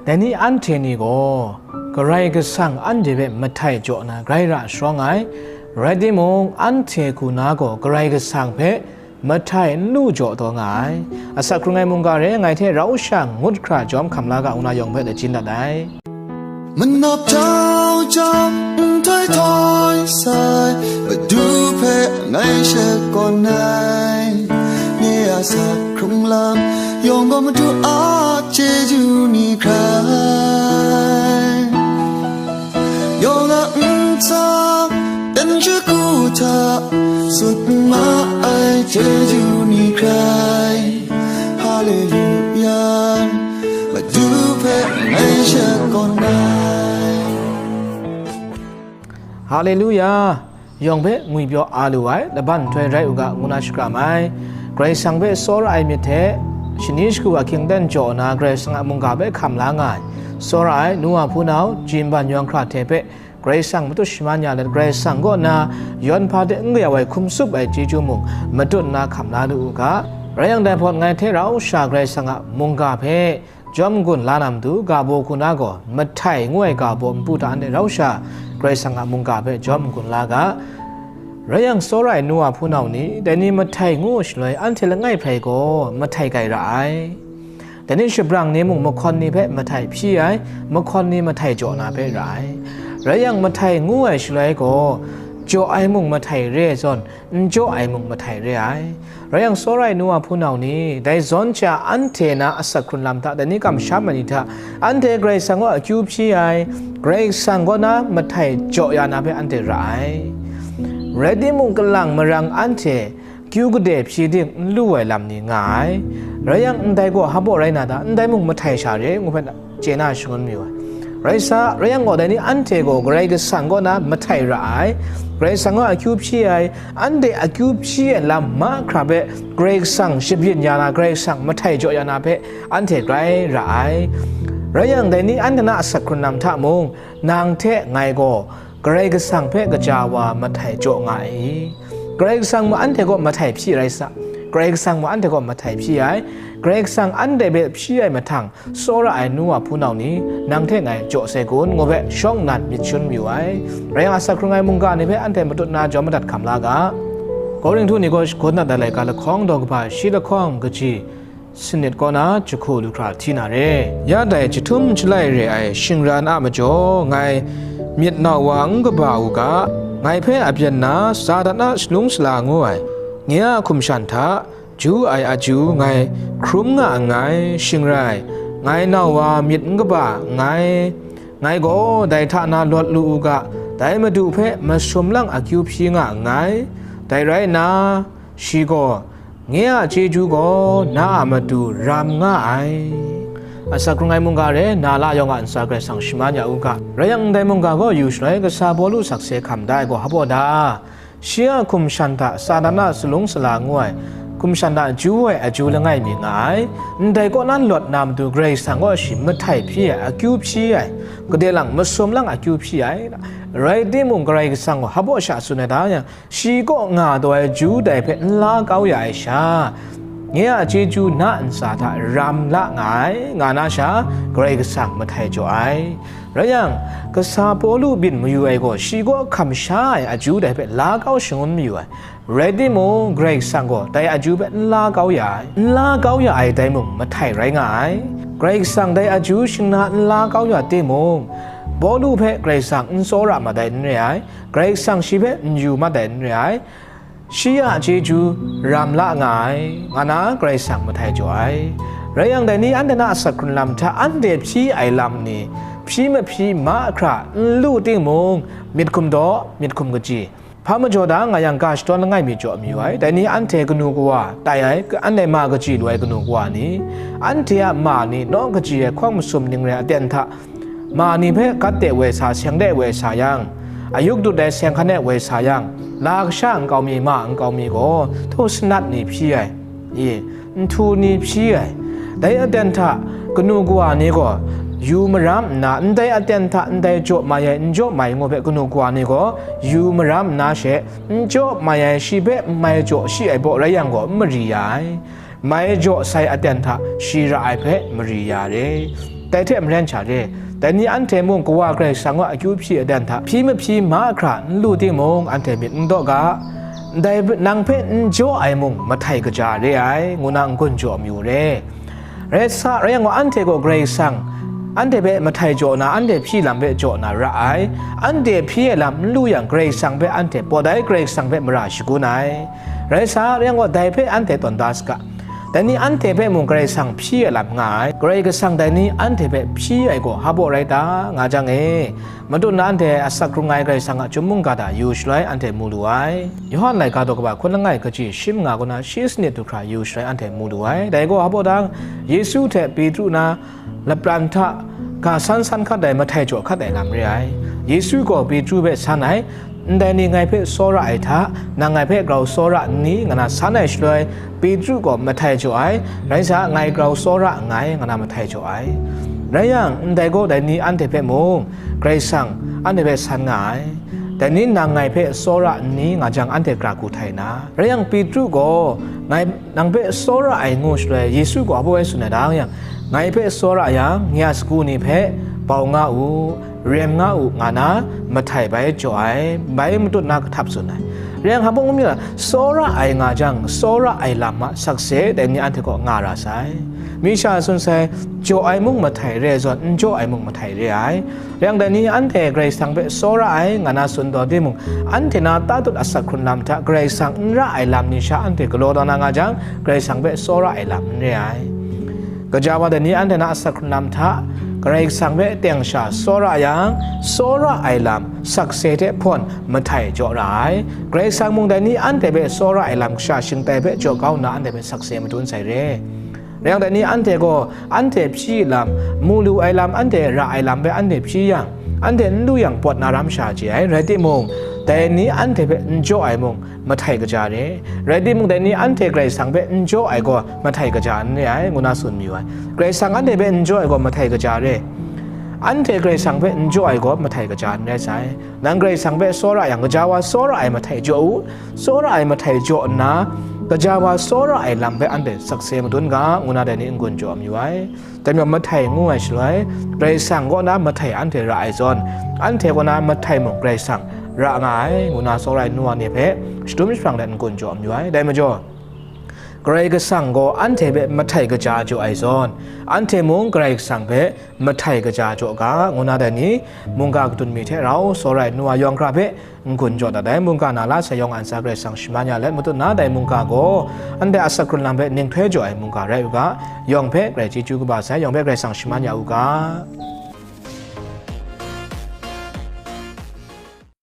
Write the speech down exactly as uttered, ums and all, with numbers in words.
Dai ni anhte ni gaw Karai Kasang anhte hpe mahtai jaw na grai ra sharawng ai, rai timung, anhte hku na gaw Karai Kasang hpe mahtai n lu jaw taw nga ai. Asak hkrung ai mungga re, ngai hte rau sha ngut hkra jawm hkam la ga, ngu na yawng hpe lachin dat ai. Manap jau jau, nhtoi htoi sai, Madu hpe ngai shakawn ai. Nye a asak hkrung lam yawng gaw Madu a chyeju ni hkrai. Yawng a ntsa, dan shagu hta, sut ma ai chyeju ni hkrai. Haleluya, Madu hpe ngai shakawn ai. Haleluya! Yawng hpe ngwipyaw a lu ai, laban nhtoi rai u ga, ngu na shakram ai. Karai Kasang hpe tsawra ai myit hte, shani shagu ahkying dan jaw na Karai Kasang a mungga hpe hkam la nga ai, tsawra ai nu wa hpunau, ji nban yawng hkra hte hpe, Karai Kasang matut shaman ya let, Karai Kasang kaw na yawn hpa hte n kayau ai hkum tsup ai chyeju mung matut nna hkam la lu u ga. Rai yang, dai hpawt ngai hte rau sha Karai Kasang a mungga hpe jawm n-gun la na matu, ga baw hku na gaw, mahtai ngu ai ga baw npu hta anhte rau sha Karai Kasang a mungga hpe jawm n-gun la ga. Rai yang, tsawra ai nu wa hpunau ni, dai ni mahtai ngu shaloi, anhte langai hprai gaw mahtai kai ra ai. Dai ni shabrang ni mung mahkawn ni hpe mahtai hpyi ai, mahkawn ni mahtai jaw na hpe ra ai. Rai yang, mahtai ngu ai shaloi gaw, jaw ai mung mahtai re ai zawn, n jaw ai mung mahtai re ai. Rai yang, tsawra ai nu wa hpunau ni, dai zawn hte anhte na asak hkrun lam hta, dai ni kamsham ai ni hta, anhte Karai Kasang kaw akyu hpyi ai, Karai Kasang kaw na mahtai jaw ya na hpe anhte ra ai. Rai timung, kalang marang anhte kyu gade hpyi ding n lu ai lam ni nga ai. Rai yang, ndai gaw hpa baw rai na ta? Ndai mung mahtai sha re, ngu hpe chye na shangun mayu ai. Rai sa, rai yang gaw, dai ni anhte gaw Karai Kasang kaw na mahtai ra ai, Karai Kasang kaw akyu hpyi ai, anhte akyu hpyi ai lam mahkra hpe Karai Kasang shabyin ya na, Karai Kasang mahtai jaw ya na hpe anhte grai ra ai. Rai yang, dai ni anhte na asak hkrun lam hta mung, nang hte ngai gaw Karai Kasang hpe kaja wa mahtai jaw nga ai i? Karai Kasang mung anhte kaw mahtai hpyi rai sa, Karai Kasang mung anhte kaw mahtai hpyi ai, Karai Kasang anhte hpe hpyi ai mahtang, tsawra ai nu wa hpunau ni, nang hte ngai jaw sai kun, ngu hpe shawng nnan myit shun mayu ai. Rai yang, asak hkrung ai mungga ni hpe anhte matut na jawm madat hkam la ga. Korinhtu ni gaw shagun dat ai laika lahkawng daw kaba shi lahkawng kaji sanit kaw na jahku lu hkra hti na re. Ya dai jahtum shalai re ai shingran a majaw, ngai myit nau wa n kaba u ga, ngai hpe a byin na Satan a salung sala ngu ai, nye a hkum shan hta, ju ai aju ngai hkrum nga nngai, shing rai, ngai nau wa myit n kaba nngai. Ngai gaw dai hta na lawt lu u ga, dai Madu hpe masum lang akyu hpyi nga nngai. Dai rai nna, shi gaw, nye a chyeju gaw na a matu ram nga ai. Asak hkrung ai mungga re, na la yawng a ntsa Karai Kasang shaman ya u ga. Rai yang, ndai mungga gaw yu shaloi, kasa Pawlu sakse hkam da ai gaw hpa baw da? Shi a hkum shan hta Satan a salung sala ngu ai, hkum shan hta ju ai aju langai mi nga ai. Ndai kaw na lawt na matu Karai Kasang gaw shi mahtai hpyi ai, akyu hpyi ai, gade lang masum lang akyu hpyi ai. Rai timung, Karai Kasang gaw hpa baw sha tsun ai da yang, shi kaw nga taw ai ju dai hpe n la kau ya ai sha, nye a chyeju na ntsa hta ram la nga ai, nga na sha, Karai Kasang mahtai jaw ai. Rai yang, kasa Pawlu byin mayu ai gaw, shi kaw hkam sha ai aju dai hpe la kau shangun mayu ai. Rai timung, Karai Kasang gaw dai aju hpe n la kau ya ai. N la kau ya ai dai mung mahtai rai nga ai. Karai Kasang dai aju shingna n la kau ya timung, Pawlu hpe Karai Kasang n tsawra mat ai n re ai. Karai Kasang shi hpe n yu mat ai n re ai. Shi a chyeju ram la nga ai, nga na Karai Kasang mahtai jaw ai. Rai yang, dai ni anhte na asak hkrun lam hta anhte hpyi ai lam ni, hpyi mahpyi mahkra n lu timung, myit hkum daw, myit hkum kaji, hpa majaw da nga yang, ga shadawn langai mi jaw mayu ai. Dai ni anhte kanu kawa tai ai, anhte ma kaji lu ai kanu kawa ni, anhte a ma ni naw kaji ai hkawng masum ning re ai aten hta, ma ni hpe gat de woi sa, seng de woi sa yang, ayuk dut ai seng hkan e woi sa yang, la kasha nkau mi, ma nkau mi gaw, htu sanat ni hpyi ai, i, nhtu ni hpyi ai. Dai aten hta kanu kawa ni gaw yu maram nna, ndai aten hta ndai jaw mai ai, n jaw mai ngu hpe kanu kawa ni gaw yu maram nna she, n jaw mai ai, shi hpe n mai jaw shi ai baw rai yang gaw, n mari ya ai. Mai jaw sai aten hta shi ra ai hpe mari ya re. Dai hte maren sha re, dai ni anhte mung Kawa Karai Kasang a akyu hpyi adan hta hpyi mahpyi mahkra n lu timung, anhte myit n daw ga, ndai nang hpe n jaw ai mung mahtai kaja re ai, ngu na n-gun jaw mayu re. Rai sa, rai yang gaw, anhte gaw Karai Kasang, anhte hpe mahtai jaw na, anhte hpyi lam hpe jaw na ra ai, anhte hpyi ai lam n lu yang, Karai Kasang hpe anhte pawt ai, Karai Kasang hpe mara shagun ai. Rai sa, rai yang gaw, dai hpe anhte tawn da saga. Dai ni anhte hpe mung Karai Kasang hpyi ai lam nga ai, Karai Kasang dai ni anhte hpe hpyi ai gaw hpa baw rai ta, nga jang e, matut na anhte asak hkrung ai Karai Kasang a chyum mungga hta yu shaloi anhte mu lu ai. Yawhan laika daw kaba hkun langai kaji shi manga kaw na shi sanit du hkra yu shaloi anhte mu lu ai. Dai gaw hpa baw dang, Yesu hte Petru na lapran hta ga san san hkat ai, mahtai jaw hkat ai lam re ai. Yesu gaw Petru hpe san ai, "Ndai ni ngai hpe tsawra ai hta, nang ngai hpe grau tsawra n ni?" nga na san ai shaloi, Petru gaw mahtai jaw ai, rai sa, "Ngai grau tsawra nngai," nga na mahtai jaw ai. Rai yang, ndai gaw dai ni anhte hpe mung, Karai Kasang anhte hpe san nga ai. Dai ni nang ngai hpe tsawra n ni nga jang, anhte gara hku htai na. Rai yang, Petru gaw, "Ngai nang hpe tsawra ai," ngu shaloi, Yesu gaw hpa baw tsun ai dang yang, "Ngai hpe tsawra yang, nye a sagu ni hpe bau nga u, rem nga u," nga na mahtai bai jaw ai, bai matut na kahtap tsun ai. Rai yang, hpa baw ngu myit ga, tsawra ai nga jang, tsawra ai lam a sakse dai ni anhte kaw nga ra sai. Mi sha tsun sai, jaw ai mung mahtai re ai zawn, n jaw ai mung mahtai re ai. Rai yang, dai ni anhte Karai Kasang hpe tsawra ai nga na tsun taw timung, anhte na tatut asak hkrun lam hta Karai Kasang n ra ai lam ni sha anhte galaw taw na nga jang, Karai Kasang hpe tsawra ai lam n re ai. Gaja wa dai ni anhte na asak hkrun lam hta Karai Kasang hpe teng sha tsawra yang, tsawra ai lam sakse hte hpawn mahtai jaw ra ai. Karai Kasang mung dai ni anhte hpe tsawra ai lam kasha shingtai hpe jaw kau nna anhte hpe sakse madun sai re. Rai yang, dai ni anhte gaw anhte hpyi lam, mu lu ai lam, anhte ra ai lam hpe anhte hpyi yang, anhte n lu yang pawt na ram sha chye ai. Rai timung, dai ni anhte hpe n jaw ai mung mahtai kaja re. Rai timung, dai ni anhte Karai Kasang hpe n jaw ai gaw mahtai kaja n re ai, ngu na tsun mayu ai. Karai Kasang anhte hpe n jaw ai gaw mahtai kaja re. Anhte Karai Kasang hpe n jaw ai gaw mahtai kaja n rai sai. Nang Karai Kasang hpe tsawra yang, gaja wa tsawra ai mahtai jaw u, tsawra ai mahtai jaw nna, gaja wa tsawra ai lam hpe anhte sakse madun ga, ngu na dai ni n-gun jaw mayu ai. Dai majaw, mahtai ngu ai shaloi, Karai Kasang kaw na mahtai anhte ra ai zawn, anhte kaw na mahtai mung Karai Kasang ra nga ai, ngu na tsawra ai nu wa ni hpe shadum jahprang let n-gun jaw mayu ai. Dai majaw, Karai Kasang gaw anhte hpe mahtai kaja jaw ai zawn, anhte mung Karai Kasang hpe mahtai kaja jaw ga, ngu na dai ni, mungga kadun mi hte rau tsawra ai nu wa yawng hkra hpe n-gun jaw dat ai. Mungga na la sai yawng a ntsa Karai Kasang shaman ya let, matut na dai mungga gaw anhte asak hkrun lam hpe ninghtoi jaw ai mungga rai u ga, yawng hpe grai chyeju kaba sai, yawng hpe Karai Kasang shaman ya u ga.